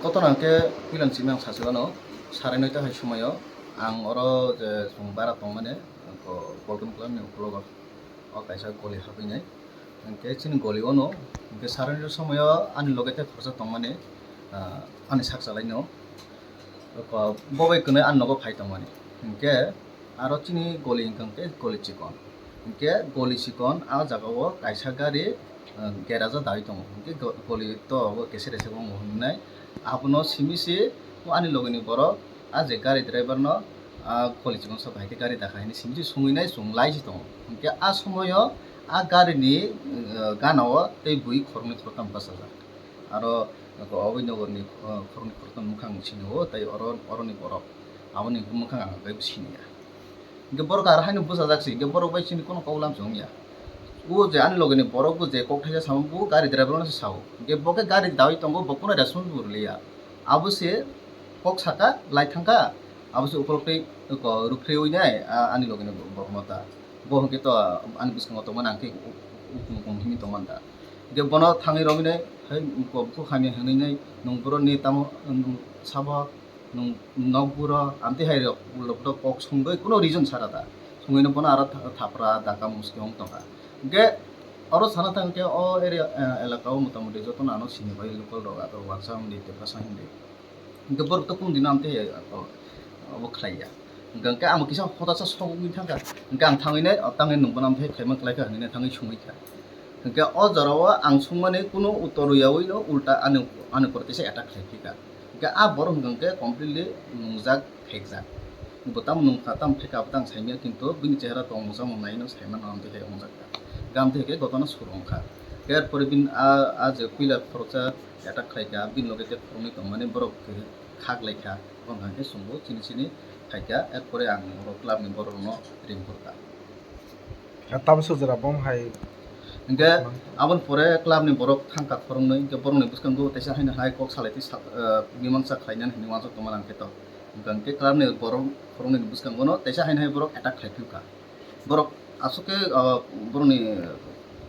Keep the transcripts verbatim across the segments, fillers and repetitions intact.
Kotor hwnkhe puilani simi ang sachi mano, sare noita hai somoio ang oro je chwng bara tongmani, ko Bolton Club ni ukologo o kaisa goli habwi nai. Hwnkhe chini goli ono, hwnkhe sare noita somoio ani loge tei khoroksa tongmani, ah, ani sak chalai no. Ko bo bai kwnwi ani nogo phai tongmani. Hwnkhe aro chini goli hwnkha hwnkhe goli chikon. Hwnkhe goli chikon a jaga o kaisa gari, ah, garage o daui tongo. Hwnkhe go-, goli to obo kese rese bo wng hwnwi nai. Abono simi se o ani logi ni borok a je gari driver no, ah, goli chikon sa bai khe gari dakha hini simi se sungwi nai, chwng lai se tongo. Hwnkhe a somoio a gari ni, ah, gana o tei bui khoroknwi khoroktham bachajak. Aro oboi nogor ni, ah, khoroknwi khoroktham mwkhang sini o tei oro, oro ni borok aboni mwkhang ang tei sini ya. Hingke borok aro haino bwsajak se, hingke borok bai chini kono kok lam se wngya. O je ani loge ni borok bo je kok thaisa samo bo gari driver no se sao. Hingke bo khe gari dawi tongo, bo kono response bo rwliya. Abo se kok saka, lai thangkha, abo se ukolok tei ko rukrewi nai, a, ani loge ni borok no ta. Bo hingke to ani bwskango tongmani ang khe u-, u-, ukung ukung himwi tongmani da. Hingke bono thangwi romwi nai, hai ko, bukhukhani hwnwi nai, nwng borok ni tamo, nwng sabo, Nwng nokburo amtwi hai rok ulo phuto kok songwi kuno reason sara da. Songwino bono aro tha-, thapra daka muski wng tongkha. Hwnkhe oro sana thang khe o area, eh, elaka o motamoti jotono ano sini bai local rok ator wansa wngdi tei bwsa wngdi. Hwnkhe borok to kunu dino amtwi hai, oh, obo khlaiya. Hwnkhe ang kisa hotasa sogwi thangkha. Hwnkhe ang thangwi nai, oh, tangwi nwng bono amtwi hai khlaima kwlaikha hwnwi nai thangwi songwi kha. Hwnkhe o jorao ang songmani kuno uttor rwyaui no ulta ani, ani upor teisa attack khlai phika. Hwnkhe a borok hwnkha hwnkhe completely nungjak, phekjak. Bo tamo nungkha, tamo pheka, abo tang saimanya, kintu bini chehara tong mosang mung naino saimano, amtwi hai wngjak kha. Hwnkhe amtwi hai khe gotona sur wngkha. Hwnkhe er pore bini a, a je puila khoroksa attack khlaikha, bini loge tei khoroknwi tongmani borok khe khak laikha, bono hwnkhe chwngbo chini chini phaikha, er pore ang oro club ni borok rokno ring phurkha. Tabuk sujra bom hai. Hingke aboni pore club ni borok thangkha khoroknwi, hingke borokni bwskango teisa haino hai kok salai twi sak-, eh, mimangsa khlainani hinwi uansuk tongma nang khe to. Hingke club ni borok khoroknwi ni bwskango no teisa haino hai borok attack khlai phiyokha. Borok aswk khe, eh, borokni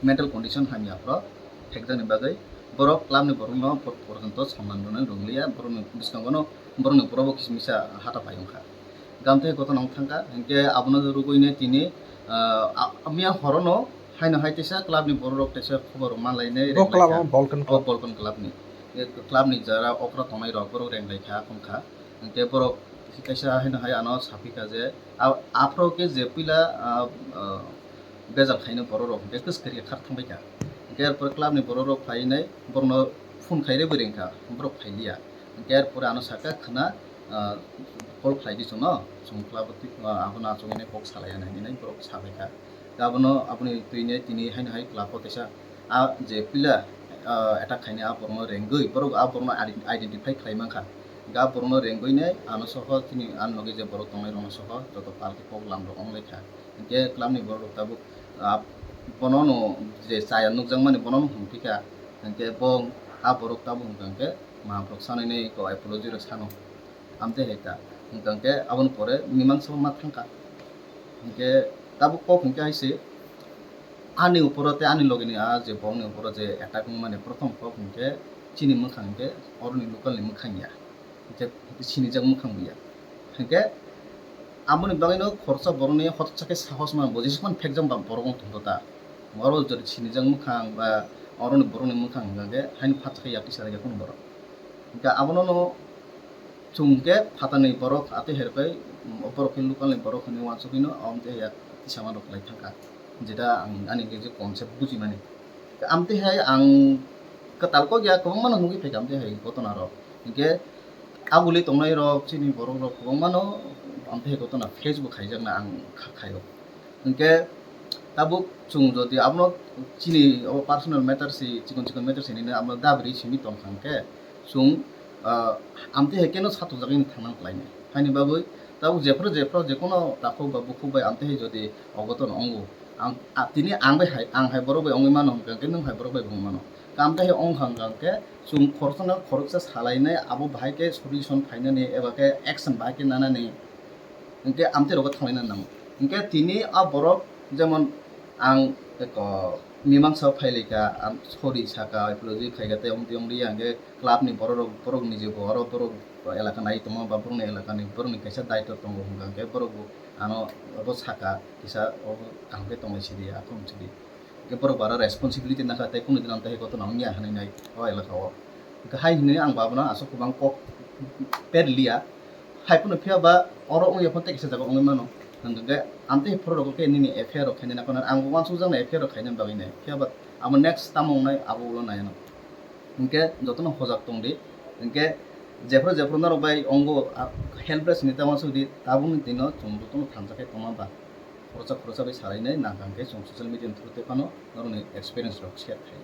mental condition hamya phoro thekjakni bagwi borok club ni borokno por-, porjonto samnan rwnai rwngliya, borokni bwskango no borokni borok bo kisa misa hata pai wngkha. Gamthe gotona wng thangkha, hingke abono rwgwino tini, ah, a-, miya horono haino hai teisa club ni borok rok teisa khobor manlainai. Bo club renglaikha. Ang Bolton O club. Bolton club ni. E club ni jara okra tongnai rok borok renglaikha, khongkha. Hingke borok kaisa haino hai ano saphikha je, a-, aphuru khe je puila, ah, ah, bejal khaino borok rok hingke kwskwrwi khar thangbaikha. Hingke er pore club ni borok rok phainai borokno phone khairwi rengkha, borok phailiya. Hingke er pore ano sakha khwna, ah, call khlai di chwngno, chwng club o twi, ah, abono achugwi nai kok salai ya nai hinwi borok sabaikha. Abono, aboni twini tini haino hai club o teisa, ah, je puila, ah, attack khainai a borokno rengwi, borok a borokno ide-, identify khlai mankha. Hingke a borokno rengwi nai ano soho chini ano logi je borok tongnai rokno soho joto pal khe kok lam rok wng laikha. Hingke club ni borok rok tabuk, ah, bono no je chaya nukjakmani bono no hwnphi kha. Hingke bo a borok tabuk hwnka hingke mahaborok sanai nai ko apology rok sano. Amtwi hai ta. Hwnka hingke aboni pore mimangsa ma thangkha. Hingke tabuk kok hingke hai se ani uporo tei ani logi ni a je borok ni uporo je attack wngmani prothom kok hingke chini mwkhang hingke oroni local ni mwkhang ya. Hingke sinijak mwkhang ya. Hingke aboni bagwino khoroksa borokni hotsa khe sahos mano bo, jesukmani phekjak ba borok wng tongkha ta. Oro jodi sinijak mwkhang ba oroni borokni mwkhang hingka khe haino phatsa khe yak tisa rwkha kunu borok. Hingke abono no chwng khe phatarni borok atwi hai rwkhe, borok khe local ni borok hinwi uansugwino omo tei yak tisa ma rwk lai thangkha. Jeta ang ani je concept bujimani. Amtwi hai ang kwtal kok ya kwbangma no nugwi phaikha amtwi hai gotona rok. Hingke aguli tongnai rok chini borok rok kwbangma no amtwi hai gotona face bo khaijakna ang kha khaio. Hingke tabuk chwng jodi abono chini o personal matter si chikon chikon matter si nini abono dabri simi tongkha hingke chwng, ah, amtwi hai keno satok jagwi thangna kwlainai. Haini bagwi tabuk jephru jephru jekono takhuk ba bukhuk bai amtwi hai jodi ogoton ongo. Ang, a, tini ang bai hai, ang hai borok bai wngwi mano hwnkha hwnkhe nwng hai borok bai bo wngwi mano. Kam khe wngkha hwnkha hwnkhe chwng khoroksano khoroksa salainai abo bahai khe solution phainani eba khe action bahai khe nanani hwnkhe amtwi rogo thanglaina nango. Hwnkhe tini a borok jemon ang eko mimangsa phailaika, am, sorry saka, apology khaika, tei ongtwi ongdi ya, hwnkhe club ni borok rok, borok ni je bo oro borok elaka nai tongma ba borokni elaka ni borokni kaisa daitw tongo hwnkha hwnkhe borok bo ano obo saka kisa obo kaham khe tonglai sidi, akhung sidi. Hwnkhe borok bo aro responsibility nakha tei kunu din ang tei koto nang ya hinwi nai o elaka o. Hwnkhe hai hinwi ang bo abono aswk kwbang kok per liya. Hai phano phiya ba oro wngya phano tei kisa jaga wngwi mano. Hwnkhe ang tei phoro rok khe nini F I R rok khainai nakha, ang bo uansukjaknai F I R rok khainani bagwi nai. Phiya ba abo next tamo wngnai abo ulo nai ano. Hwnkhe jotono hojak tong di. Hwnkhe jephru jephru norok bai ongo, ah, helpless hinwi tamo sudi, tabukni dino chwng jotono thansa khe tongma ba. Khoroksa khoroksa bai salainai nangkha hwnkhe chwng social media ni through tei phano norokni experience rok share khai.